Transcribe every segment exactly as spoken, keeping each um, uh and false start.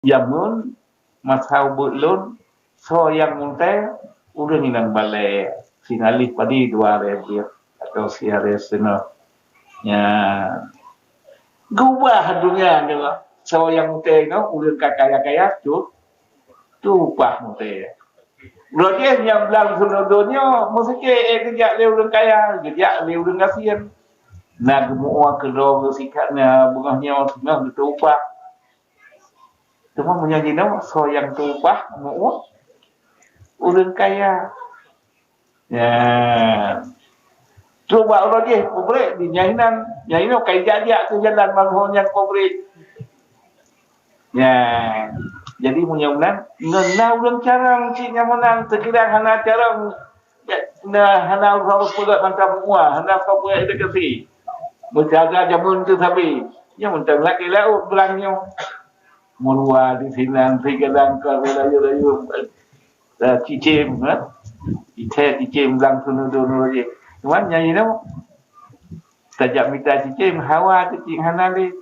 Jameun masa ubeut lôn, soe nyang meuntèe, ureueng inong balèe, sinalih padi dua hareuh breuh atau sihareuh seunoh. Nyan. Geubah donya nyoe, soe nyang meuntèe nyoe, ureueng ka kaya-kaya, cut, tuh upah meuntèe. Uroe jih nyang blang seunoh donya, meuseuké, eh, geujak lé ureueng kaya, geujak lé ureueng gasien. Na geumeu'ue keudroe geusikat na beungoh nyoe singoh geuteu upah. Teuma meunyoe jinoe, soe nyang teu upah meu'ue? Ureueng kaya. Ya. Trok bak uroe jih peubrek di nyan inan. Nyan inoe ka ijak-jak keu jalan mangat nyan peubrek. Ya. Jadi meunyoe meunan, ngon na ureueng carông cit nyang meunan, seukira hana carông, na hana uroe peugah mantong mua, hana soe peugah edukasi. Meucaga jameun teuh sabe. Nyan mantong lagèe laôt blang nyoe. Meuluwa di sinan, sigadang ka rayeuk-rayeuk, eh, cicém, eh. Ithèe cicém blang seunoh donoe jih. Cuman nyan inoe, tajak mita cicém, hawa teuh cit hana lé.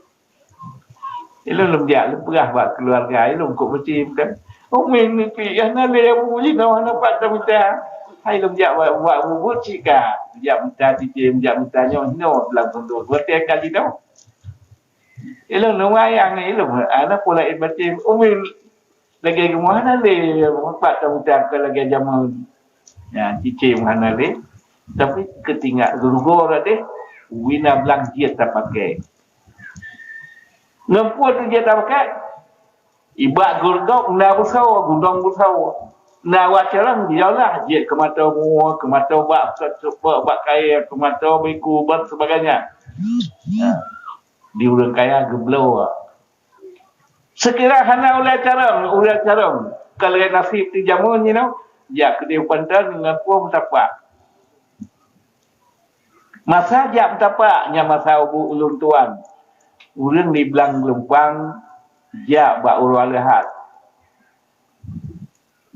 Ilôn lôn jak lôn peugah bak keuluwarga ilôn kok meucém kan. Umi nipik hana lé, abu jinoe hana pat tamita. Hai lôn jak bak, bak bubuet cit ka. Jak mita cicém, jak mita nyoe, hinoe blang seunoh. Watèe ka jinoe. Ilôn lôn wayang ilôn, ana pula ibatim, umi lagèe geumoh hana lé, pat tamita ka lagèe jameun. Nyan, cicém hana lé, tapi keutinggai geurugoe ladeh, wina blang jeuet tapakai. Ngon peue jeuet tapakai? Ibak geurugoe na beusoe, gunong beusoe. Na awak carông, bialah jeuet keumato mua, keumato bak, bak, bak kayèe, keumato biku, dan sebagainya. Nyan. Di ureueng kaya geubloe. Seukira hana ulèe carông, ulèe carông, ka lagèe naseb di jameun jinoe, jak keudéh u panton ngon peue meusapat. Masa jak meusapat, nyan masa ubeut ulôn tuan. Ureueng di blang geulumpang jak bak uroe leuhat.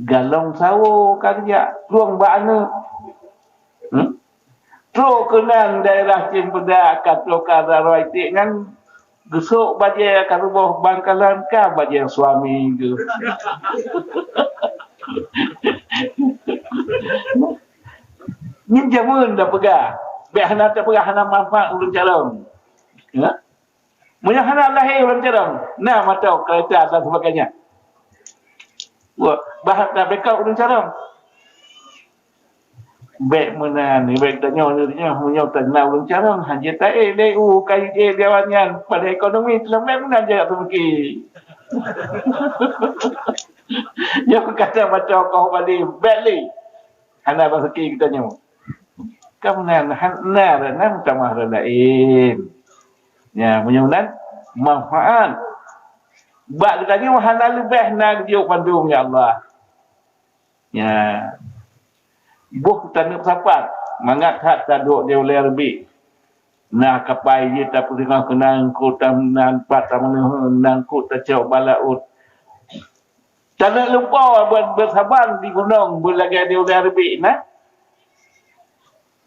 Galong sawo ka geujak, plueng bak aneuk. Hmm? Trok keunan daerah Cempeda ka trok ka Rawa Iték nyan, geusok bajèe ka ruboh bangkalan ka bajèe suami geuh. Nyan jameun tapeugah. Bèk hana tapeugah hana manfaat ureueng carông. Ya? Meunyoe hana lahé ureueng carông, na moto, keureta dan sebagainya. Wah, bah tabekok ureueng carông. Bèk meunan, bèk tanyoe, tanyoe, meunyoe na ureueng carông, hanjeuet taék lé u kayèe di awak nyan, pada ekonomi teulam bèk meunan jak seuki. Nyoe kata baca kau balik, bèk lé. Hana baseuki geutanyoe. Ka meunan, hana, na meutamah laén. Nya, meunyoe meunan, manfaat. Bak geutanyoe hana leubeh na geujok bandum, ya Allah. Nya. Boh taneuk sapat, mangat that taduek di ulèe reubi. Na kapai jih tapeuteungoh keunan, eungkôt tameunan pat tameuneuk, eungkôt tacok bak laôt. Taneuk lumpoe beusaban di gunong beulagèe di ulèe reubi na.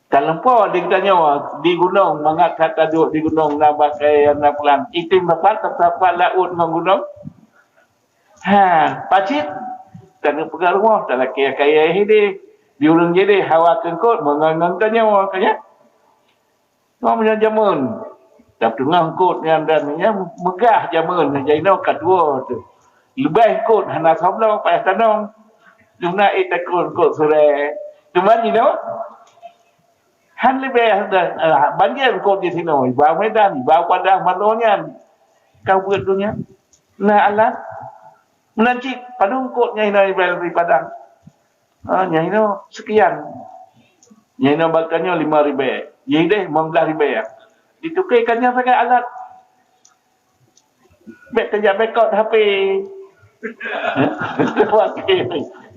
Talumpoe di geutanyoe di gunong mangat that taduek di gunong na bak kayèe na pulan. Item sapat, sapat laôt ngon gunong. Ha, pacit. Taneuk peugah rumoh, talakèe kayèe hidéh. Di ureueng jidéh hawa keu eungkôt meungon ngon tanyoe, ka nyan. Ngon meunyoe jameun, tapeuteuntèe eungkôt nyan dan nyan meugah jameun, jinoe ka tuwoe teuh. Leubeh eungkôt hana sabloe payah tanong. Dum na ék takot eungkôt surèe. Teuma jinoe, han leubeh dah, ah, banjir eungkôt di sinoe, iba Medan, iba Padang, Mano nyan. Ka buet donya. Na alat. Meunan cit, padum eungkôt nyang hinoe iba di Padang. Ah, nyang hinoe sekian. Nyang hinoe bak tanyoe lima ribèe. Nyang hidéh lima belas ribèe. Ditukèe ka nyan sagai alat. Bèk tajak bekot H P.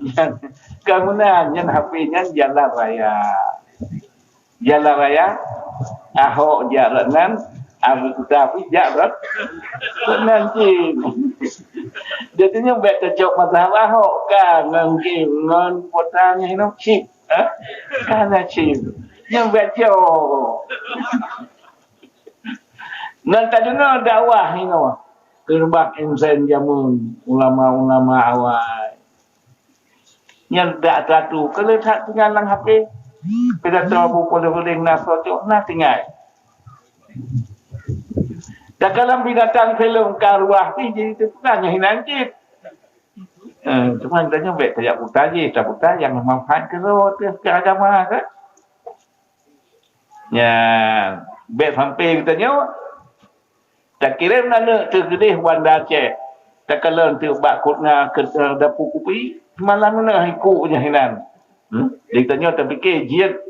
Nyan, ka meunan, nyan H P nyan jalan raya. Jalan raya, Ahok jak rot nan, Abu Kuta pih jak rot, rot nan cit. Jadi nyoe bèk tacok mazhab Ahok ka ngon game, ngon pota nyan hinoe chip. Ha? Ka na chip. Nyoe bèk cok. Ngon tadeungoe dakwah hinoe. Keureubah insan jameun ulama-ulama awai. Nyan dak tatu, keu leuhat tinggai lam H P. Pidato Abu Poloh Geuling na soe cok na tinggai. Takalon binatang filem ka arwah pih jadi teupeugah nyan hinan cit. Eh, cuma geutanyoe bèk tajak puta jih, taputa nyang manfaat keu droe teuh keu agama kan. Nyan, bèk sampai geutanyoe takirém aneuk teuh keudeh Banda Aceh. Takalon teuh bak kotna keu, eh, dapu kupi, seumalam na iku nyan hinan. Hmm? Jadi geutanyoe tapike jeuet,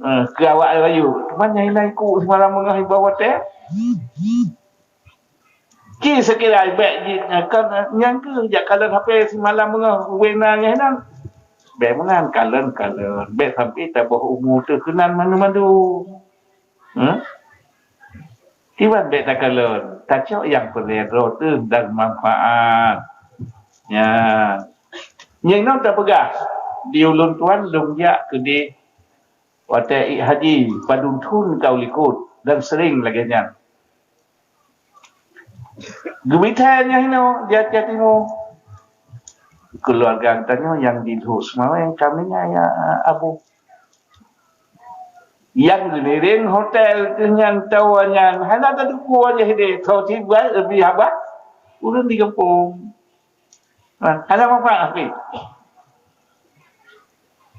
eh, keu awak rayeuk. Cuma nyan hinan iku seumalam beungoh iba watèe. Ci seukira bèk jih, eh, kan, eh, nyang keuh jak kalon H P seumalam beungoh wena nyan hinan. Bèk meunan kalon-kalon, bèk sampai taboh umu teuh keunan mandum-mandum. Hah? Kiban bèk takalon, tacok nyang peureulèe droe teuh dan manfaat. Nyan. Nyan inoe tapeugah, di ulôn tuan lôn jak keudeh watèe ék haji, padum thon ka u likot dan sering lagèe nyan. Geubri thèe nyan inoe di Aceh Timu. Keuluwarga geutanyoe nyang di Lhok Seumawé ka meuninggai, ya Abu. Nyang geuniréng hotel teuh nyan tower nyan hana tateupeue lé deh, soe cit buet leubeh haba ureueng di gampông. Ha, hana manfaat pih.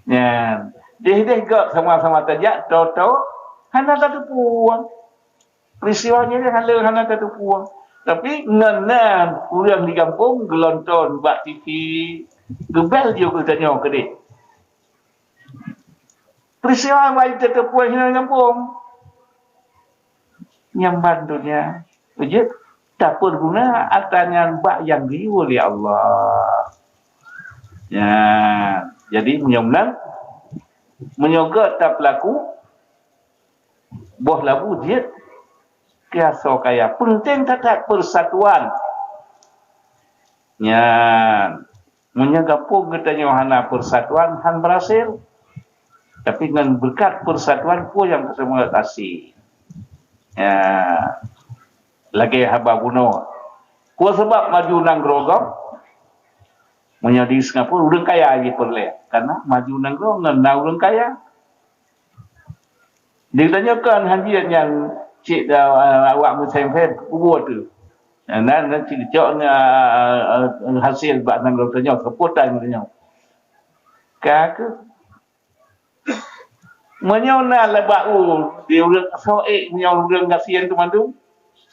Nyan, deh-deh gob sama-sama tajak, to-to hana tateupeue. Peristiwa nyan hana, hana tateupeue. Tapi ngon na ureueng di gampông geulonton bak T V, geubel jih geutanyoe keudeh. Peristiwa nyang tateupeue hinan gampông. Nyang ban donya, jeuet tapeuguna atra nyan bak nyang geuyue lé Allah. Nyan, jadi meunyoe meunan, meunyoe göt tapeulaku, boh labu jeuet keu asoe kaya. Peunteng that-that persatuan. Nyan, meunyoe gampông geutanyoe hana persatuan, han berhasil. Tapi ngon beureukat persatuan, peue nyang ka seumeureukat asie. Ya, lagèe haba bunoe. Peue sabab maju nanggroe gob? Meunyoe di Singapura, ureueng kaya jih peureulèe. Karena maju nanggroe ngon na ureueng kaya. Di tanyoe kon han jeuet nyan cit, eh, awak meusaing-saing kubur tu. Na, na cit cok, eh, eh, hasil bak nanggroe tanyoe, keuputan tanyoe. Ka keuh. Meunyoe na lé bak u, di ureueng soe ék, meunyoe ureueng gasien tu mandum,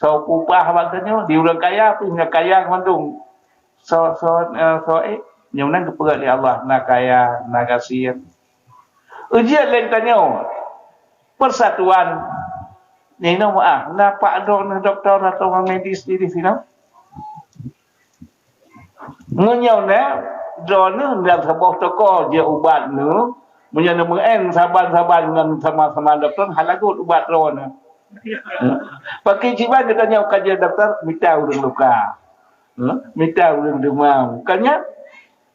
soe peuupah bak tanyoe, di ureueng kaya pih na kaya mandum. Soe, soe, eh, soe ék, nyoe nan geupeugah lé Allah, na kaya, na gasien. Ujian laén tanyoe, persatuan. Nyoe meuah, na pak droeneuh doktor atau orang medis di, di sinoe? Meunyoe na, droeneuh dan saboh toko jeuet ubat neuh, meunyoe neumeu'en saban-saban ngon sama-sama doktor, hana lagot ubat droeneuh. Pakri kiban geutanyoe ka jeuet doktor, mita ureueng luka. Mita ureueng deumam. Bukannya,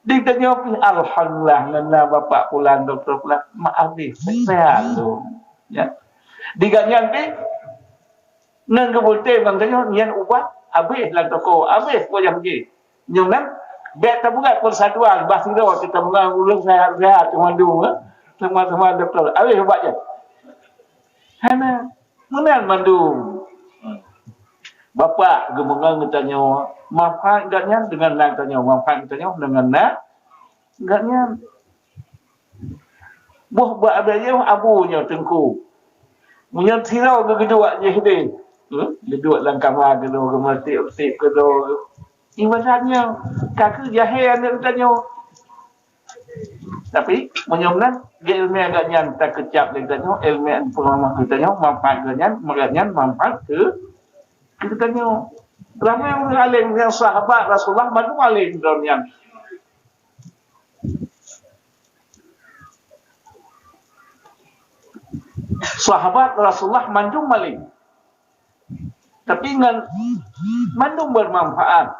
di tanyoe pih, alhamdulillah, ngon na bapak pulan, doktor pulan, mak abéh, sehat lom. Ya. Di gobnyan pih, ngon geubeutôi bang tanyoe, nyan ubat, abéh lam toko, abéh payah jih. Nyoe nan, bèk tapeugah persatuan, bah sidroe kita meungon ureueng sehat-sehat, teuma dua, eh. Sama-sama doktor, abéh ubat nyan. Hana, meunan mandum. Bapak geumeungon geutanyoe, manfaat gobnyan deungon na tanyoe, manfaat geutanyoe deungon na gobnyan. Boh bak abéh nyoe abu nyoe teungku. Meunyoe sidroe geugeuduek jih deh, hmm? Geuduek lam kama keudroe, geumeureuték-reuték keudroe. Ibarat nyoe, ka keuh jahé aneuk geutanyoe. Tapi, meunyoe meunan, geuilmiah gobnyan takeucap lé geutanyoe, ilmiah peurumoh geutanyoe, manfaat gobnyan, gobnyan manfaat keu, keu geutanyoe. Ramé ureueng alim nyang sahabat Rasulullah, mandum alim droeneuh nyan. Sahabat Rasulullah mandum alim. Tapi ngon mandum bermanfaat.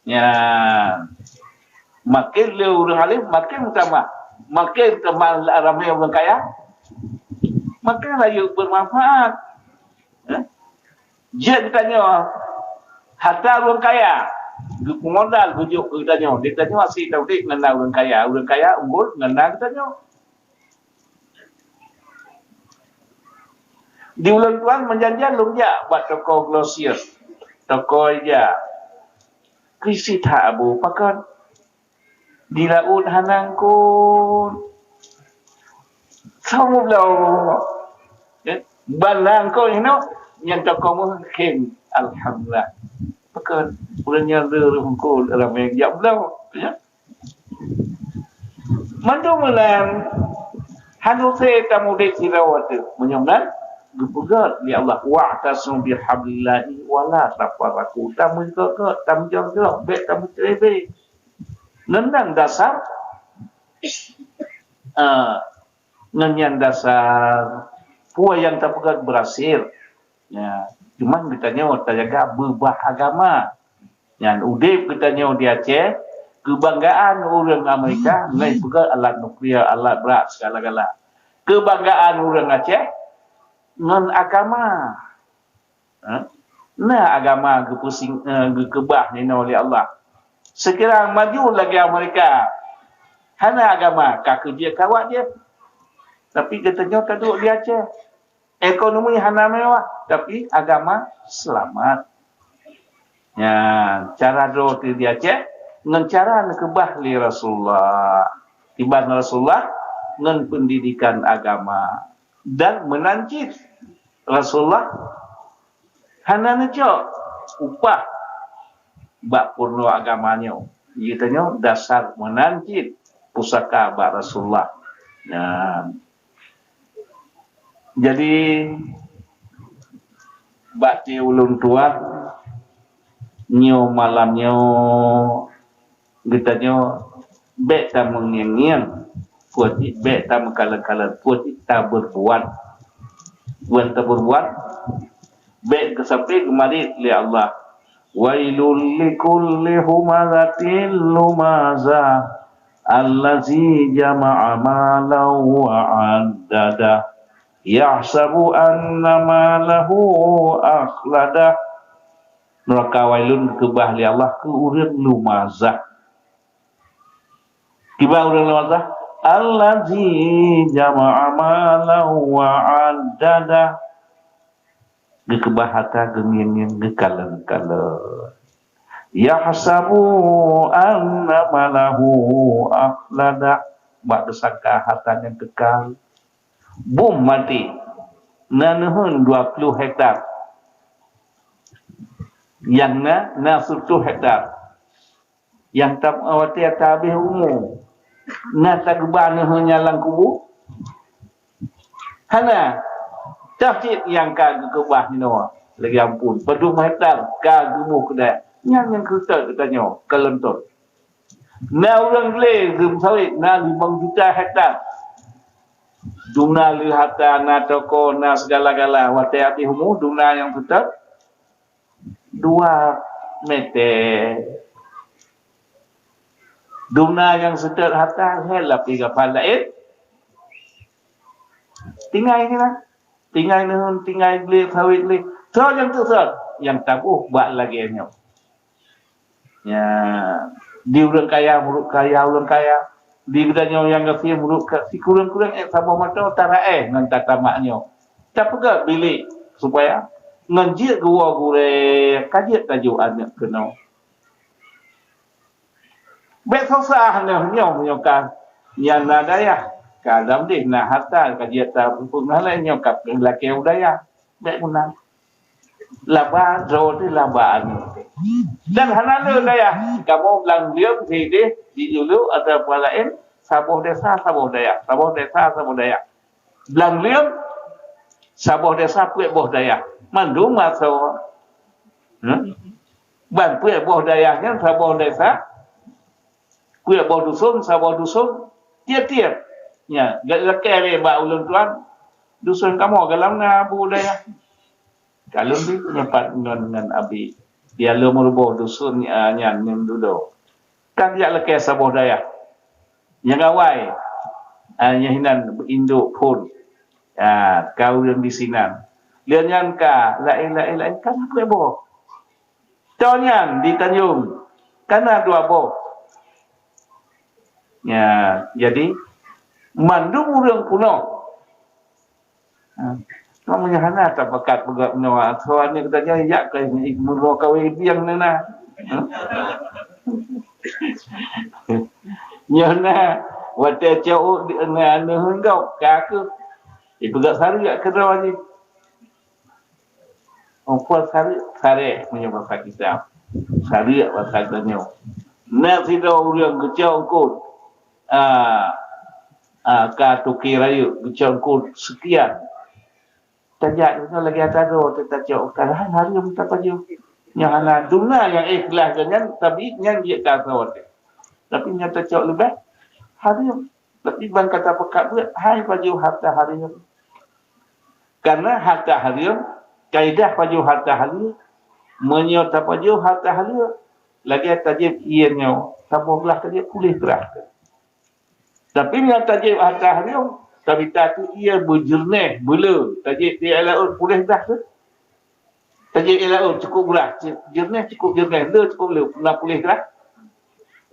Ya. Makin le ureueng alim, makin meutamah. Makin meutamah ramé ureueng kaya, makin rayeuk bermanfaat. Ya. Jeuet geutanyoe, Harta ureuëng kaya, geupeumodal geujok keu geutanyoe. Geutanyoe asie taudeb ngon na ureuëng kaya. Ureuëng kaya unggul ngon na geutanyoe. Di ulôn tuan meujanjian lôn jak bak toko grosir, toko ija. Krisit that Abu, pakon? Di laôt hana eungkôt. Soe meubloe? Eh, ban na eungkôt inoe, nyan toko meuhém. Alhamdulillah. Pakon? Ulôn nyan le eungkôt ramé jak bloe, ya. Mandum meunan, hana usé tamudeb sidroe teuh. Meunyoe meunan, geupeugah lé Allah, "Wa'tasimu bihablillahi wa la tafarraqu." Tameugot-got, tameujoh-joh, bék tameuceureubai. Ngon nan dasar, ah, ngon nyan dasar peue nyang tapeugah beurhasil. Ya, cuman geutanyoe tajaga beubah agama. Nyan udeb geutanyoe di Aceh, keubanggaan ureuëng Amerika ngon peugah alat nuklir, alat brat, segala-gala. Keubanggaan ureuëng Aceh ngon agama. Ha? Na agama geupeusing-, eh, geukeubah ninoe lé Allah. Seukira maju lagée Amerika, hana agama, ka keujiek kawak jih. Tapi geutanyoe taduek di Aceh. Ekonomi hana mewah, tapi agama seulamat. Nyan, cara droe teuh di Aceh, ngon cara neukeubah lé Rasulullah. Kiban Rasulullah ngon pendidikan agama. Dan meunan cit Rasulullah hana neucok upah bak peurunoe agama nyoe. Geutanyoe dasar meunan cit pusaka bak Rasulullah. Nyan. Jadi, bak ti ulôn tuan, nyoe malam nyoe, geutanyoe bék tameungieng-ngieng, peue cit bék tameukalon-kalon, peue cit tabeurbuat. Peue tabeurbuat, bék geusampoe geumarit lé Allah. "Wailul likulli humazatil lumazah, allazi jama'a malan wa 'addadah, yahsabu anna malahu akhladah." Neuraka wailun geukeubah lé Allah keu ureuëng lumazah. Kiban ureuëng lumazah, "Allazi jama'a malan wa 'addadah." Geukeubah harta, geumieng-mieng, geukalon-kalon. "Yahsabu anna malahu akhladah." Bak geusangka harta nyan kekal. Bum maté. Na neuheun dua ploh hektar. Nyang na, na sireutoh hektar. Nyang tam-, watée tahabéh umu, na tageubah neuheun nyan lam kubu? Hana. Toh cit nyang ka geukeubah inoe lagée amphon, padum hektar ka geuboh keudeh. Nyan nyang keutot geutanyoe kalon tôt. Na ureuëng glé geumeusaweue na limong juta hektar. Dum na lé harta, na toko, na segala-gala. Watée habéh umu, dum na nyang teutot dua meter. Dum na nyang seutôt harta, lhée lapih gafan laén. Tinggai nyoe, tinggai neuheun, tinggai glé, sawét glé. Soe nyang teuseut? Nyang taboh bak lagée nyoe. Ya, di ureuëng kaya, ureuëng kaya, ureuëng kaya. Di geutanyoe nyang gasien, ureuëng ka-, sikureueng-kureueng ék saboh mata taraéh ngon tatamak nyoe. Tapeugét bilék supaya ngon jeuet geuwoe gurée, ka jeuet tajok aneuëk keunoe. Bék susah nyoe, nyoe, nyoe ka, nyan na dayah, ka dam deh na harta, ka jeuet tapeupeunoh lé nyoe ka lakée u dayah. Bék meunan. Laba droe teuh laba aneuëk teuh. Dan hana le dayah, kamoe blang leuem sideh di Julu atawa laén, saboh desa saboh dayah, saboh desa saboh dayah. Blang leuem saboh desa peuet boh dayah. Mandum asoe. Hmm? Ban peuet boh dayah nyan saboh desa, peuet boh dusun, saboh dusun, tieb-tieb. Nya, lakée lé bak ulôn tuan, dusun kamoe galom na bu dayah. Ka lôn bi nyoe pat ngon, ngon abi. Dia lom ruboh dusun, ah, nyan ngon dudoe. Ka geujak lakée saboh dayah. Nyang awai, ah, nyang hinan induk phon. Ah, ka ureuëng di sinan. Lheueh nyan ka laén, laén, laén, ka na peuet boh. Toh nyan di Tanjong, ka na dua boh. Ya, jadi mandum ureuëng peunoh. Ha. Cuma meunyoe hana tapakat peugah nyoe, soe aneuk geutanyoe jak keu meunyoe kawé biang na na. Ha? Nyoe na, watée cok na aneuk gop ka keuh. Ipeugah sarek keudroe jih. Umpon sarek, sarek meunyoe basa kita. Sarek basa geutanyoe. Na sidroe ureuëng geucok eungkôt. Ah, ah, ka toke rayeuk geucok eungkôt seukian. Tajak nyoe lagée ata droe teuh tacok, padahai hareuem tapajoh. Nyoe hana dum na nyang ikhlas nyan, tapi nyan jeuet ka droe teuh. Tapi nyan tacok leubeh hareuem. Tapi ban ka tapeugah buet, hai pajoh harta hareuem. Karena harta hareuem, kaidah pajoh harta hareuem, meunyoe tapajoh harta hareuem, lagée tajép ié nyoe, saboh glah tajép puléh glah. Tapi meunyoe tajép harta hareuem, tabita keu ié beujeureunéh, beuleu, tajép di laôt puléh glah tu. Tajép di laôt cukôp glah, jeureunéh cukôp jeureunéh, le cukôp le, na puléh glah.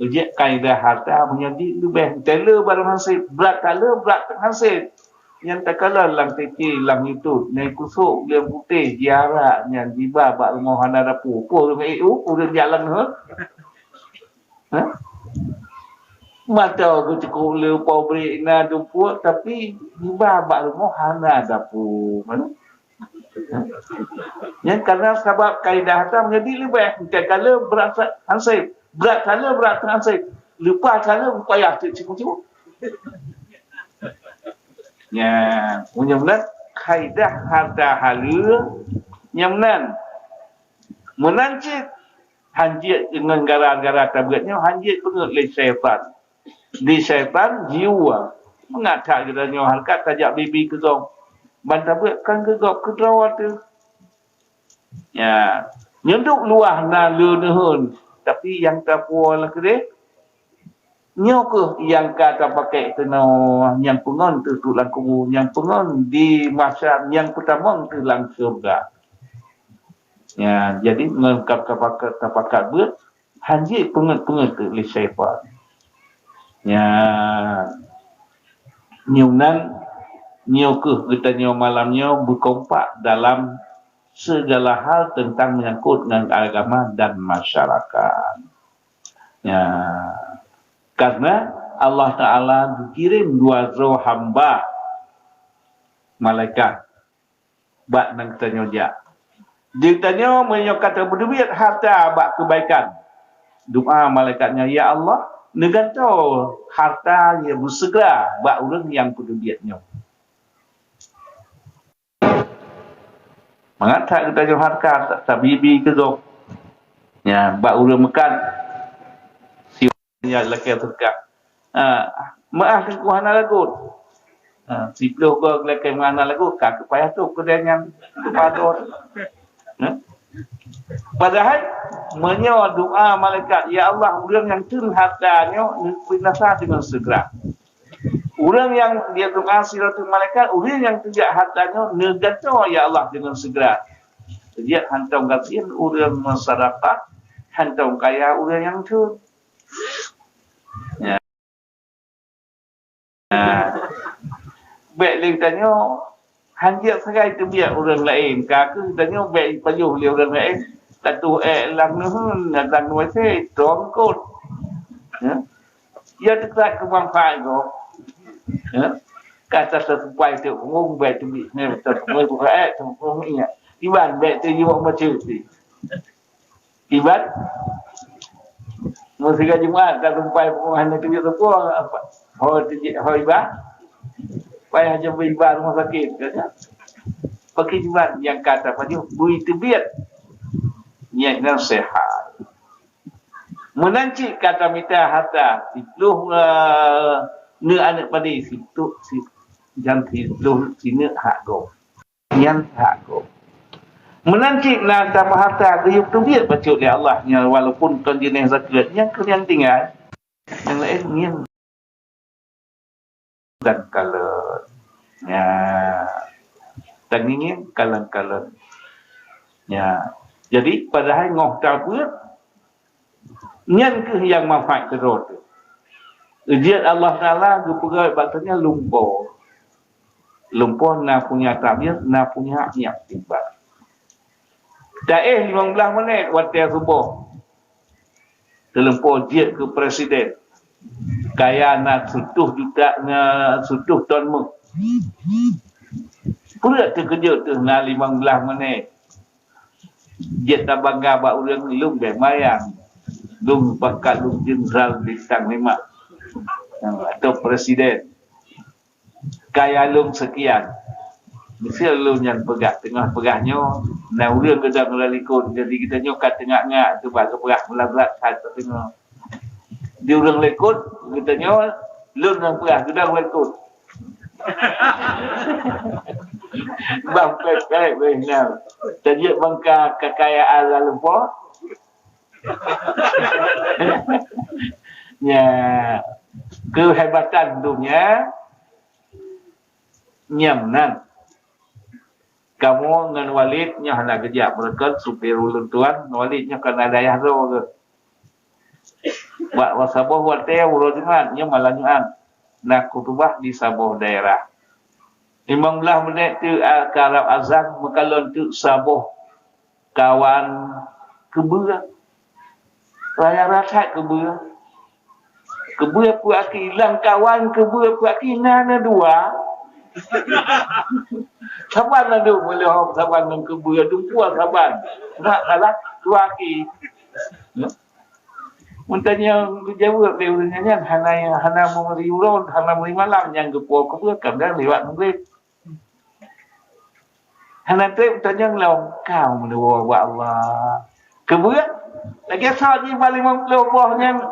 Jeuet kaidah harta meunyoe di leubeh, teuh le barang hansét, brat ka le, brat teuk hansét. Nyan takalon lam T V, lam YouTube, nyan kusok ureuëng putéh jiarak nyan jiba bak rumoh hana dapu. Peue ureuëng ék u, ureuëng jalan he? Ha? Mata geucukôp le pabrik na dumpuk, tapi jiba bak rumoh hana dapu. Mana? Nyan karena sabab kaidah harta meunyoe di leubeh, engkai ka le brat hansét, brat ka le brat hansét, leupah ka le payah cit siku-siku. Nyan, meunyoe meunan kaidah harta hareuem, nyan meunan. Meunan cit hanjeuet ngon gara-gara tabeuet nyoe hanjeuet peungeut lé syaitan. Di syaitan jiwa. Mangat that geutanyoe hareukat tajak bibi keu gob. Ban tabeuet kan keu gob keudroe teuh. Ya, nyoe duek luwah na le neuheun, tapi nyang tapuwoe lam keudeh, nyoe kheueh nyang ka tapakék keunoe, nyang peungon teuh lam kubu, nyang peungon di mahsyar, nyang peutamong teuh lam syeuruga. Ya, jadi ngon ka tapakat, tapakat beuet, hanjeuet peungeut-peungeut teuk lé syaitan. Nyan, nyoe nan, nyoe kheueh geutanyoe malam nyoe beukompak dalam segala hal teuntang menyangkut ngon agama dan masyarakat. Nyan, karena Allah Taala geukirém dua droe hamba malaikat bak nanggroe tanyoe jak. Di tanyoe meunyoe ka tapeuteubiet harta bak keubaikan, doa malaikat nyan, "Ya Allah, neugantoe harta nyang beuseugra bak ureuëng nyang peuteubiet nyoe." Mangat that geutanyoe harta ta-, tabibi keu gob. Nyan, bak ureuëng meukat, si nyan lakée teuka. Ha, meuáh teungku hana lagot. Ha, siplôh goe geulakée meuáh hana lagot, ka keu payah trok keudée nyan keu padot. Ha? Padahai, meunyoe doa malaikat, "Ya Allah, ureuëng nyang teun harta nyoe neubinasa deungon seugra." Ureuëng nyang dia doa sidroe teuk malaikat, ureuëng nyang teujak harta nyoe neugantoe, "Ya Allah," deungon seugra. Jeuet hantom gasien ureuëng meusadakah, hantom kaya ureuëng nyang teun. Ya. Nah, bék lé tanyoe hanjeuet sagai teubiet ureuëng laén. Ka keuh tanyoe bék jipajoh lé ureuëng laén. Tatuh ék lam neuheun, lam nuwasé, trok eungkôt. Ya. Ya teuka keu manfaat gob. Ya. Ka taseupai teuk ureuëng bék teubiet, taseupai buka ék, taseupai ingat. Iban bék teujok macam tu. Iban, meusiga Jumat ka sampai pukon hana tujuh saboh, ho tujuh, ho iba. Payah jeuet iba rumoh sakét, ka. Pakri Jumat nyang ka tapajoh bui teubiet. Nyan naseuhat. Meunan cit ka tamita harta siplôh, eh, neuk aneuk padé, siplôh, si, dan siplôh sineuk hak gob. Nyan hak gob. Meunan cit na tamah harta geuyue teubiet bacut lé Allah nyan, walaupun kon jeunèh zakeuet, nyan keuh nyang tinggai. Nyang laén ngieng dan kalon. Nya. Dan ngieng kalon-kalon. Nya. Jadi padahai ngoh tabeuet, nyan kheueh nyang manfaat keudroe teuh. Jeuet Allah Taala geupeugah bak tanyoe lumpo. Lumpo na punya tabiat, na punya hak nyang tiba. Taéh limong blaih menit watée suboh, teulumpo jeuet keu presiden. Kaya na sutôh juta, na sutôh ton méuh. Peue teukeujot teuh na limong blaih menit. Jeuet tabangga bak ureuëng, lôn beh mayang. Lôn pangkat lôn jenderal bintang lima. Atau presiden. Kaya lôn sekian. Miseue lôn nyan peugah, teungoh peugah nyoe, na ureuëng geudong lam likot, jadi geutanyoe ka teungak-ngak, teuma geupeugah meulat-lat that teudeungoe. Di ureuëng likot, geutanyoe, lôn nyang peugah, geudong lam likot. Bang pek-pek weh nyan. Tajeuet bangka kekayaan lalu po. Nya, keuhebatan dunia nyang nan. Kamoe ngon Walid nyoe hana geujak beureukat, supir ulôn tuan, Walid nyoe kan ada yah droe geuh. Bak saboh watée uroe Jumat, nyoe malam Jumat, na khutubah di saboh daerah. Limong blaih menit teuk, a, karab azan, meukalon teuk saboh kawan keubeue. Raya-raya that keubeue. Keubeue peue aki, lam kawan keubeue peue aki na, na dua. Saban na dua, boleh saban ngon keubeue, dumpeue saban. Nak salah, dua aki. Meutanyong geujaweueb lé ureuëng nyan, hana, hana meuri uroe, hana meuri malam, nyang geupo keubeue kadang liwat Maghrib. Hana treb tanyong lom, ka meunurot bak Allah. Keubeue, lagée soe jih bak limong ploh boh nyan,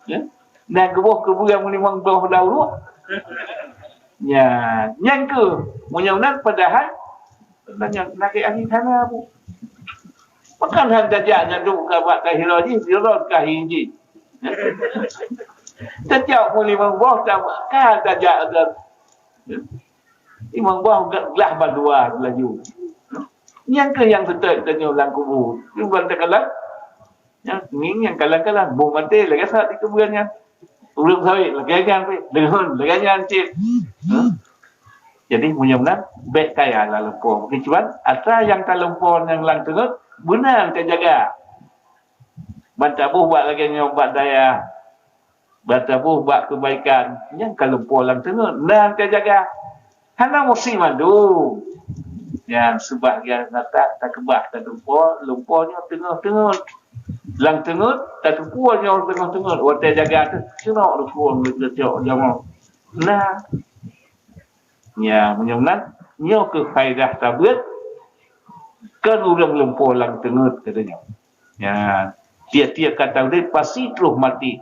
ya? Dan geuboh keubeue limong ploh dauruk. Ya, nyan keuh, meunyoe nan padahai, tanyong, na keu ahli hana bu. Pakon han tajak nyan duek ka bak kahiro jih, sidroe kahé jih. Tajak mu limong boh, ka, ka tajak dah. Limong boh glah bandua laju. Nyang keuh nyang seutôt tanyoe lam kubu. Nyoe ban teukalon. Nyang ngieng nyang kalon-kalon. Boh maté lagée saat di kuburan nyan. Ureuëng sawét lagée nyan pih. Deungon lagée nyan cit. Ha? Jadi meunyoe meunan, bék kaya lam lumpo. Mungkin cuman atra nyang ka lumpo nyang lam teungeut beuna teujaga. Ban taboh bak lagée nyoe bak dayah, ban taboh bak keubaikan, nyang ka lumpo lam teungeut, na teujaga. Hana musti mandum. Nyan seubab gata takeubah, talumpo, lumpo nyoe teungeut-teungeut. Lam teungeut, tateupeue nyoe teungeut-teungeut. Watée jaga teuh, ceunok rukon geucok jamoe. Nah, nya, meunyoe meunan, nyoe keuh faedah tabeuet, kon ureuëng lumpo lam teungeut, kata nyoe. Nya, tiep-tiep ka taudeb pasti troh maté.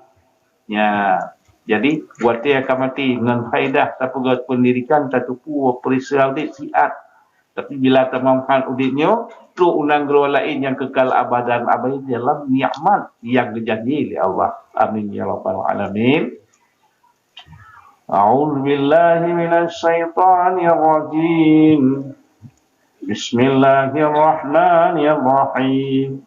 Nya, jadi, watée ka maté ngon faedah tapeugét peundidikan, tateupeue peurisa udeb siat. Tapi bila tamanfaat udeb nyoe, trok u nanggroe laén nyang keukal abadan abadi dalam nikmat nyang geujanji lé Allah. Amin ya rabbal alamin. A'udzu billahi minasy syaithanir rajim. Bismillahirrahmanirrahim.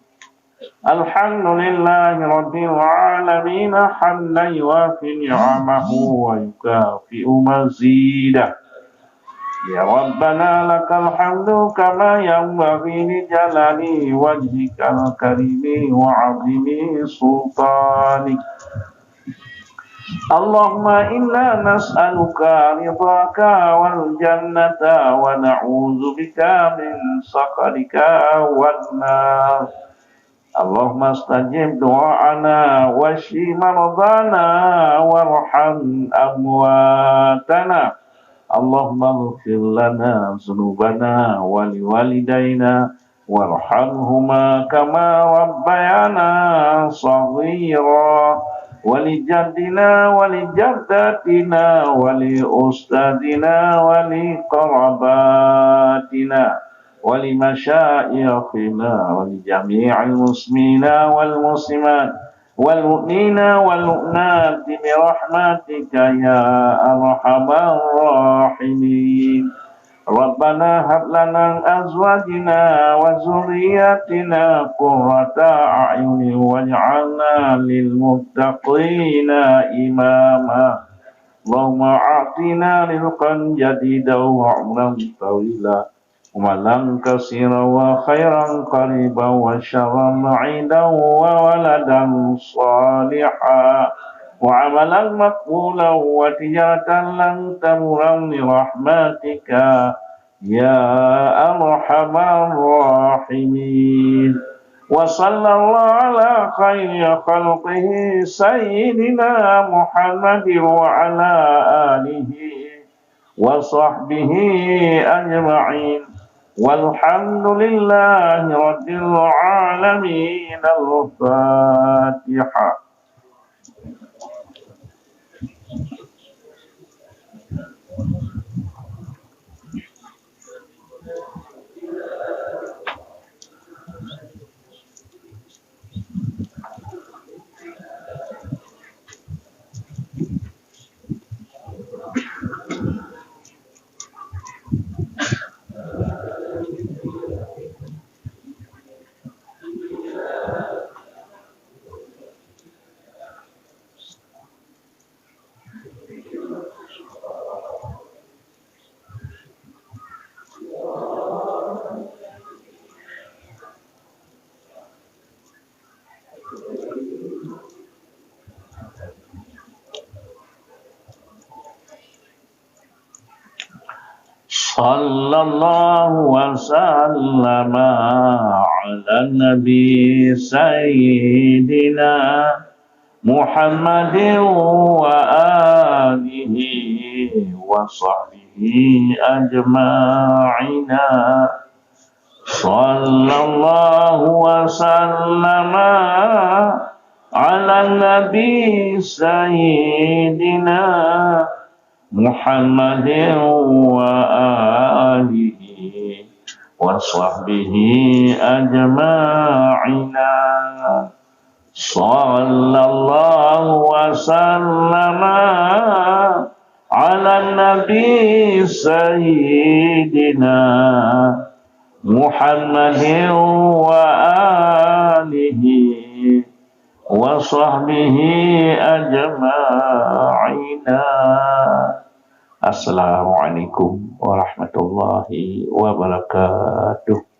Alhamdulillahi rabbil alamin, hamdan yuwafi ni'amahu wa yukafi'u mazidah. Ya Rabbana lakal hamdu kama yanbaghi li jalali wajhikal karimi wa azimi sultanik. Allahumma inna nas'aluka ridhaka wal jannata wa na'udzubika min sakhatika wan nar. Allahumma stajib du'aana, washfi mardhana, warham amwatana. Allahumma ighfir lana dzunubana wa liwalidaina warhamhuma kama rabbayana shaghira, wa li jaddina wa li jaddatina wa li ustadzina wa li qarabatina wa li masyaikhina wa li jami'il muslimina wal muslimat wal mu'minina wal mu'minati bi rahmatika ya arhamar rahimin. Rabbana hab lana min azwajina wa dzurriyyatina qurrata a'yunin waj'alna lil muttaqina imama. Allahumma a'tina rizqan jadidan wa umran thawila, wa malan katsiran wa khairan qariban wa syarran ba'idan wa waladan shalihan wa amalan maqbulan wa tijaratan lan tabura bi rahmatika ya arhamar rahimin. Wa sallallahu ala khairi khalqihi sayyidina Muhammadin wa ala alihi wa sahbihi ajma'in. Walhamdulillahi rabbil alamin. Al-Fatihah. Sallallahu wa sallama ala nabi sayyidina Muhammadin wa alihi wa sahbihi ajma'ina. Sallallahu wa sallama ala nabi sayyidina Muhammadin wa alihi wa sahbihi ajma'ina. Sallallahu wa sallama ala nabi sayyidina Muhammadin wa alihi wa sahbihi ajma'ina. Assalamualaikum warahmatullahi wabarakatuh.